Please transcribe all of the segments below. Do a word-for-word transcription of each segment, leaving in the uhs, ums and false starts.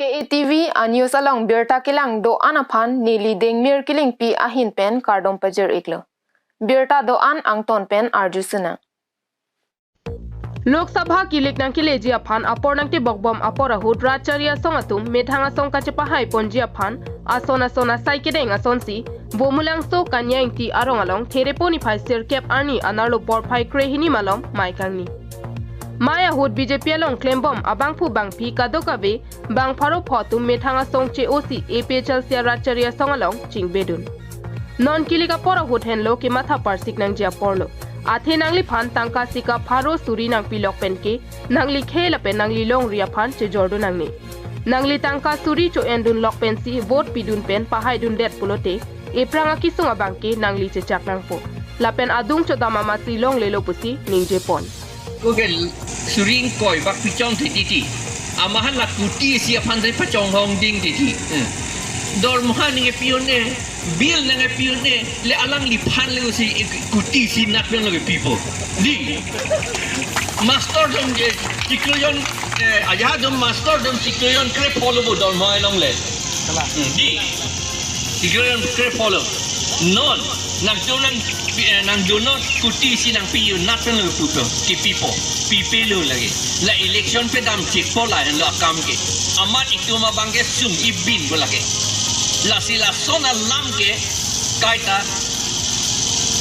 A A T V a news along birta kelang do-an aphan neli Dengmir Killingpi ahin pen kardom pajir-iklo. Birta do-an angton pen arju sinang. Lok Sabha kilik nangkeleji aphan apor nangtebokbom apor ahut rat chari asong atum methang asong kachepahai ponji aphan ason ason asai kedeng asonsi Bomulangso Kanya Ingti arong along Therepo niphai sirkep arni anerlo porphai krehini malom mai kangni. Mai ahut B J P along klembom abangphu bangphi kadokave bang pharo pho atum methang asong che-osi A P H L C arat chari asong along chingbedun. Non kilik apor ahut henlo kematha parsik nangji aporlo. Athe nangliphan tangka sika pharo suri nangpilok penke nangli khei lapen nangli longri aphan chejordun nangne. Nangli tangka suri cho-endunlok pensi vote pidun pen pahaidundet pulote, ephrang akisung abangke nangli chechak nangpo. Lapen adung chodam amatsi longlelo pusi ningjepon. Koke suri ingkoi bak pichong thititi. Amahan la kuti isi aphan si pachonghong ding titi. Hmm. Dormoha ningje pi-un-e, bill ningje pi-un-e, le alangliphan le usi kuti isi nat pen lage pipo. Di. Master dom je, chiklo jon, eh, aja dom master dom chiklo jon krepho lo bo dormoha along le. Kala. Hmm, di. Chiklo jon krepho lo. Non, nangjo nang, eh, nangjo non kuti isi nangpi-un nat pen lo puto. Kipipo. Pipelo lagi. La election pedam chikpo lahenlo akam ke. Amat itum abangke sung ibin bo lake. Lasi lason alam ke kaita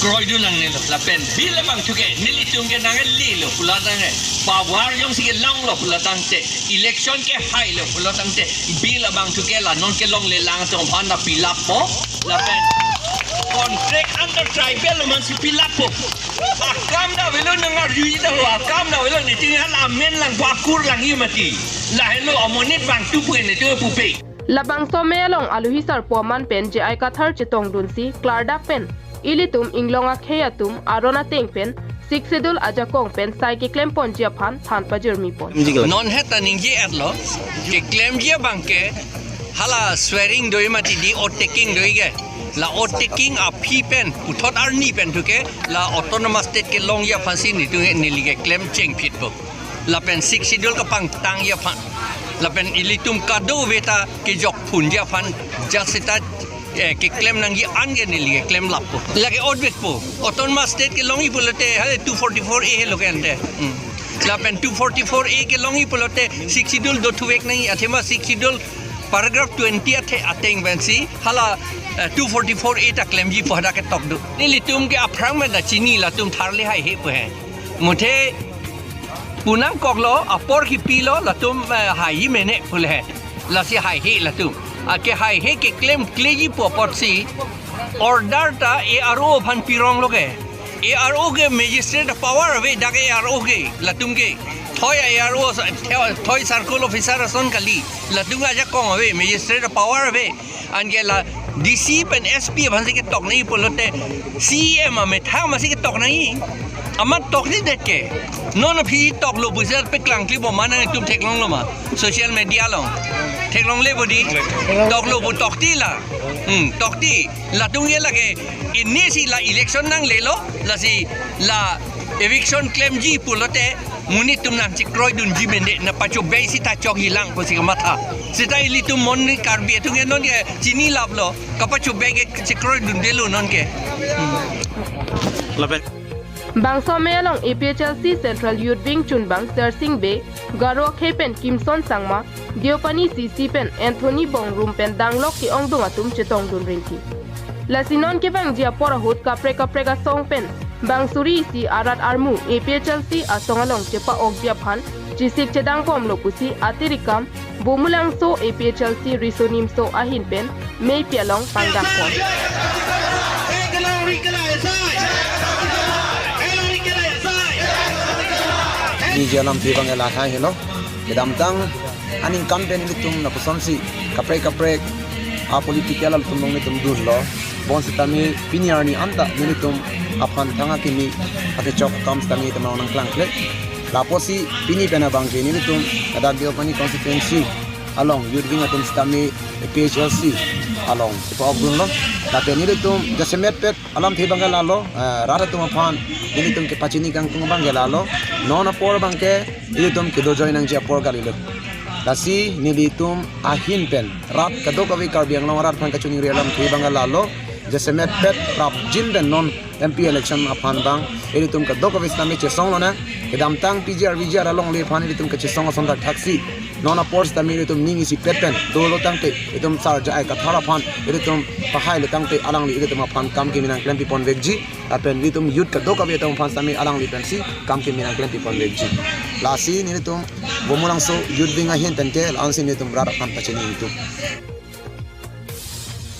kroidun nangnelo. Lapen bill abang thuke nelitum ke nanglelo pulo tangte. Power jongsi kelonglo pulo tangte. Election kehailo pulo tangte. Bill abang thuke la non kelonglelang atum aphan nangpilappo. Lapen contract under tribal amatsi pilappo. Akam ta avelo, nang arjui ta ho, akam ta avelo, niting hal amen lang, bakur lang imati. Lahenlo amonit bang tupu nitu pupe. Labangso amei along aluhi sarpo aman pen J I Kathar chetongdunsi klardak pen ilitum inglong akhei atum aron ateng pen Sixth Schedule ajakong pen sai keklemponji aphan than pajirmipon. Non heta ningje-etlo, keklemji abangke hala swearing doi mati, di oath taking doi ke. La oath taking aphi pen puthot arni pen thuke la autonomous state kelongji aphansi nitu neli keklem chengphitpo. Lapen Sixth Schedule kapangtangji aphan. Lapen ilitum kadokave ta kejok phunji aphan, just seta, eh, keklem nangji an ke neli keklem lappo. Lake oath vekpo. Autonomous state kelongji pulote, hale two forty-four A helo ke ante. Hmm. Lapen two forty-four A kelongji pulote, Sixth Schedule dothuvek nangji, athema Sixth Schedule paragraph twenty athe ateng pensi hala, eh, two forty-four A ta klemji pu hadak ketok do. Nelitum ke aphrang pen ta chini, latum tharli haihe pu he. Muthe punangkoklo, apor kipilo, latum, eh, haiji mene pu le he. Lasi haihe latum. Ake haihe keklemkleji pu apotsi order ta A R O aphan pironglo ke. A R O ke magistrate power ave, dak A R O ke, latum ke. Thoi A R O, thoi, thoi circle officer ason kali. Latum ajakong ave, magistrate power ave. Anke la D C pen S P aphansi ketok nangji pulote C E M amethang amatsi ketok nangji. Amat toklidet ke. Non aphi toklo pusi peklang klibom ma, nangtum theklonglo ma? Social media along. Theklongle bo di. Toklo pu tokti la. Hmm, tokti. Latum ke lake, inisi la election nanglelo, lasi la eviction klemji pulote, monit atum nangchekroidunji mene, nangpachobei seta chokji lang pusi kamatha. Seta ilitum mon ni Karbi atum ke non ke chinilaplo, kapachobei ke chekroidundelo non ke. Hmm. Lapen. Bangso amei along A P H L C Central Youth Wing chunbang Sersing Bey, Garo akhei pen Kimson Sangma, Deopani C C pen Anthony Bongrung pen danglok ke-ongdung atum chetongdun rinti. Lasi non kevangji apor ahut kaprek kaprek asong pen bang suri isi arat armu A P H L C asong along chepa-okji aphan chesik chedangbomlo pusi atirikam Bomulangso A P H L C Riso Nimso ahin pen meipi along pangdakpon. Neli alamthe abang ke lahai helo. Kedamtang aningkan pen ilitum lapuson si kaprek kaprek a political atum along nelitum dunlo. Bonsitame pini arni anta nelitum aphan thang akimi akechok akam sitame itum along nangklangkle. Lapusi pini pen abang ke nelitum ladak Deopani constituency along youth wing atum sitame A P H L C along chepa-okdunlo. Lapen nelitum jasemet pet alamthe abang ke lalo, eh, rat atum aphan nelitum kepachini kangtung abang ke lalo. Non apor abang ke ilitum kedo join nangji apor kalilo. Lasi nelitum ahin pen rat kadokave, Karbi Anglong arat aphan kachiningri alamthe abang lalo, jasemet pet prapjin pen non M P election aphan abang ilitum kadokave sitame chesong lonang. Kedamtang P G R V G R alongle aphan ilitum kachesong ason thakthaksi, non apor sitame ilitum ning isipet pen dolo tangte, ilitum Sar J I Kathar aphan ilitum pahai lo tangte alangli ilitum aphan kam kimi nangklem pipon vekji. Lapen ilitum youth kadokave atum aphan sitame alangli pensi kam kimi nangklem pipon vekji. Lasi nelitum Bumulangso Youth Wing ahin pen ke la-ansi nelitum rat aphan pachini itum.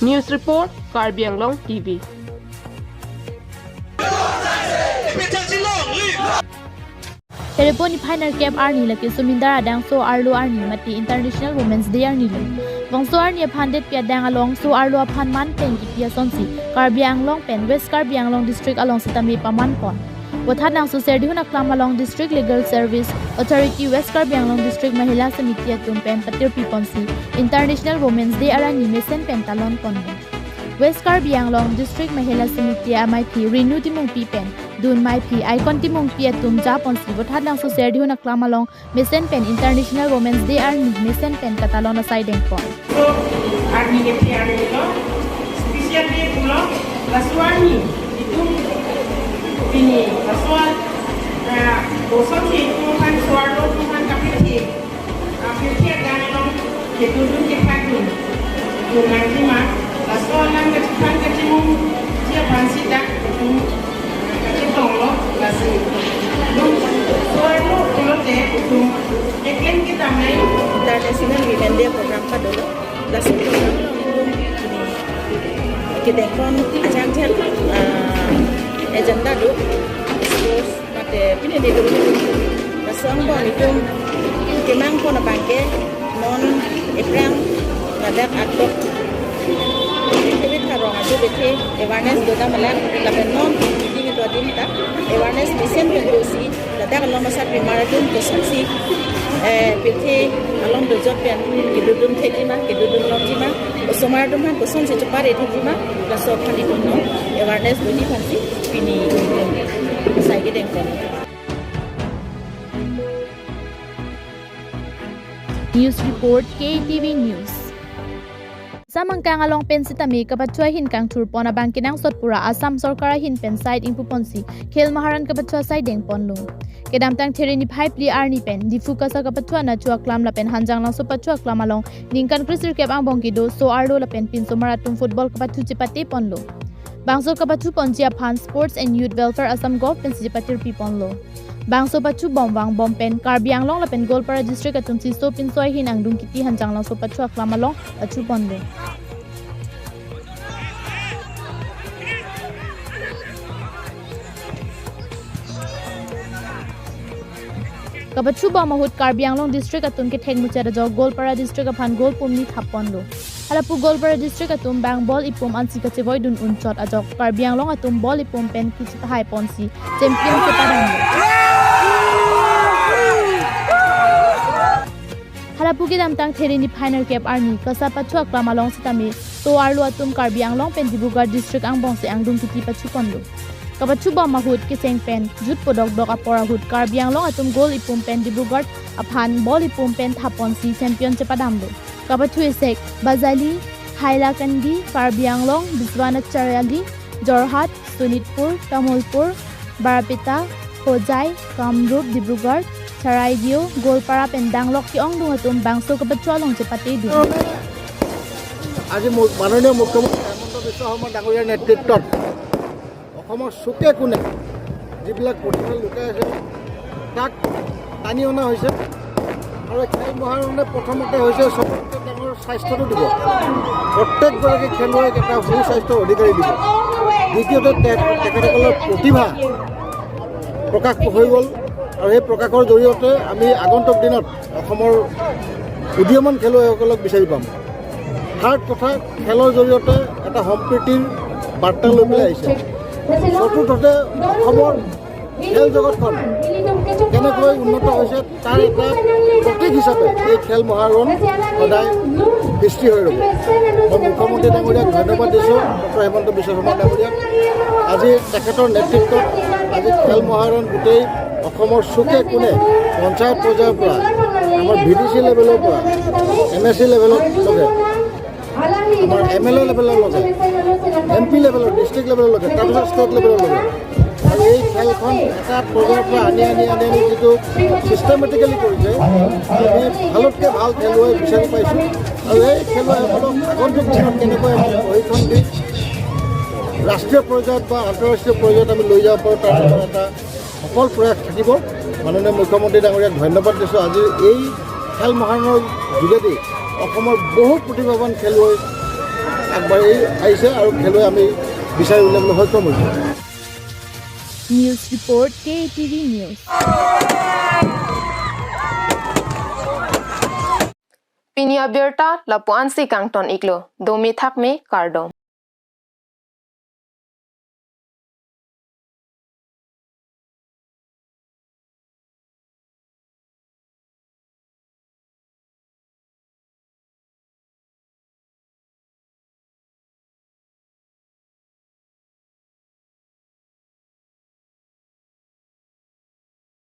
News report, Karbi Anglong T V. Pherepon niphai nerkep arni lake Sumindar adang so-arlo arni mate International Women's Day arni lo. Bangso arni aphan detpi adang along so-arlo aphan man pen kipi asonsi Karbi Anglong pen West Karbi Anglong District along sitame paman pon. Vothatlangso Serdihun aklam along District Legal Service Authority, West Karbi Anglong District Mahila Samiti atum pen patirpi ponsi International Women's Day arni mesen pen talon pon. West Karbi Anglong District Mahila Samiti amaiphi Renu Timungpi pen dun maiphi Icon Timungpi atum japonsi vothatlangso Serdihun aklam along mesen pen International Women's Day arni mesen pen katalon asai dengpon. So, arni ke pi arni lo, special day pulo, laso arni itum pini, laso, ah, boson si itum aphan so-arlo atum aphan kaprek si, ah, kaprek si adang along kedodun kepakdun, itum nangji ma, laso alam kachephan kachemungji aphan si dak itum kachetonglo, lasi itum so-arlo pulote itum keklem kedam nai. International Women Day program padolo. Lasi program along itum kedengpon ajak ajak, ah, agenda do, sports mate pini ni do. Laso angbong itum kemang pon abang ke non aphrang ladak akdok tebit tharong aju bethe awareness do dam alam, lapen non ding do adim ta awareness mesen pen dosi ladak along asatpimar atum kosonsi, eh, pirthe along dojot pen kedodun thekji ma, kedodun longji ma, osomar atum aphan kosonsi chepare thekji ma, laso aphan itum non awareness doji aphansi pini sai kedengpon. News report, K T V News. Samangkang along pen sitame kapachua ahin kangthur pon abang kenangsot pura Assam Sorkar ahin pen side ingpu ponsi Khel Maharan kapachua asai dengponlo. Kedamtang There niphai phli arni pen Diphu kasa kapachua nachu aklam lapen Hanjanglangso pachua aklam along ningkan kresirkep angbong kedo so-arlo lapen pinsomar atum football kapathu chepate ponlo. Bangso kapathu ponji aphan Sports and Youth Welfare Assam Govt pensi patirpi ponlo. Bangso pachu bom vangbom pen Karbi Anglong lapen Goalpara District atum si so pinso ahin angdung kiti Hanjanglangso pachua aklam along pachu ponlo. Kapachu bom ahut Karbi Anglong District atum kethek muchot ajok Goalpara District aphan goal pumni thap ponlo. Halapu Goalpara District atum bang ball ipum ansi kachevoidun unchot ajok Karbi Anglong atum ball ipum pen kachipahai ponsi champion chepadamlo. Halapu kedamtang There niphai nerkep arni kasa pachua aklam along sitame so-arlo atum Karbi Anglong pen Dibrugarh District angbongsi angdung kiti pachu ponlo. Kapachu bom ahut kecheng pen jut podokdok apor ahut Karbi Anglong atum goal ipum pen Dibrugarh aphan ball ipum pen thap ponsi champion chepadamlo. Kapathu esek Bajali, Hailakandi, Karbi Anglong, Biswanath Chariali, Jorhat, Sonitpur, Tamulpur, Barpeta, Hojai, Kamrup, Dibrugarh, Charaideo, Goalpara pen danglok ke-ongdung atum bangso kapachu along chepatedun. আজি মু- মাননীয় মুখ্যমন্ত্ৰী হিমন্ত বিশ্ব শৰ্মা ডাঙৰীয়াৰ নেতৃত্বত অসমৰ চুকে কোণে যিবিলাক প্ৰতিভাৰ লোকে আছে, তাক টানি অনা হৈছে। আৰু এই খেল মহাৰণে প্ৰথমতে হৈছে চবতকৈ ডাঙৰ স্বাস্থ্যটো দিব। প্ৰত্যেকগৰাকী খেলুৱৈক এটা সুস্বাস্থ্যৰ অধিকাৰী দিব। দ্বিতীয়তে, তে- তেখেতসকলৰ প্ৰতিভা প্ৰকাশ হৈ গ'ল। আৰু সেই প্ৰকাশৰ জৰিয়তে আমি আগন্তুক দিনত অসমৰ উদীয়মান খেলুৱৈসকলক বিচাৰি পাম। থাৰ্ড কথা, খেলৰ জৰিয়তে এটা সম্প্ৰীতিৰ বাৰ্তা লৈ পেলাই আহিছে। চতুৰ্থতে, অসমৰ খেল জগতখন কেনেকৈ উন্নত হৈছে, তাৰ এটা প্ৰতীক হিচাপে এই খেল মহাৰণ সদায় সৃষ্টি হৈ ৰ'ব। মই মুখ্যমন্ত্ৰী ডাঙৰীয়াক ধন্যবাদ দিছোঁ, ডক্টৰ হিমন্ত বিশ্ব শৰ্মা ডাঙৰীয়াক। আজি তেখেতৰ নেতৃত্বত আজি খেল মহাৰণ গোটেই অসমৰ চুকে কোণে পঞ্চায়ত পৰ্যায়ৰ পৰা আমাৰ ভি ডি চি লেভেলৰ পৰা এম এছ চি লেভেললৈকে, আমাৰ এম এল এ লেভেললৈকে, এম পি লেভেলৰ, ডিষ্ট্ৰিক্ট লেভেললৈকে, তাৰপিছত ষ্টেট লেভেললৈকে। আৰু এই খেলখন এটা পৰ্যায়ৰ পৰা আনি আনি আনি আনি যিটো ছিষ্টেমেটিকেলি কৰিছে, আমি ভালতকৈ ভাল খেলুৱৈ বিচাৰি পাইছোঁ। আৰু এই খেলুৱৈসকলক আগন্তুক দিনত কেনেকৈ আমি প্ৰশিক্ষণ দি ৰাষ্ট্ৰীয় পৰ্যায়ত বা আন্তঃৰাষ্ট্ৰীয় পৰ্যায়ত আমি লৈ যাব পাৰোঁ, তাৰ কাৰণে এটা সফল প্ৰয়াস থাকিব। মাননীয় মুখ্যমন্ত্ৰী ডাঙৰীয়াক ধন্যবাদ দিছোঁ। আজি এই খেল মহাৰণৰ যোগেদি অসমৰ বহু প্ৰতিভাৱান খেলুৱৈ আগবাঢ়ি আহিছে আৰু খেলুৱৈ আমি বিচাৰি উলিয়াবলৈ সক্ষম হৈছোঁ। News report, K T V News. Pini abirta lapu-ansi kangton iklo, dome thakme kardom.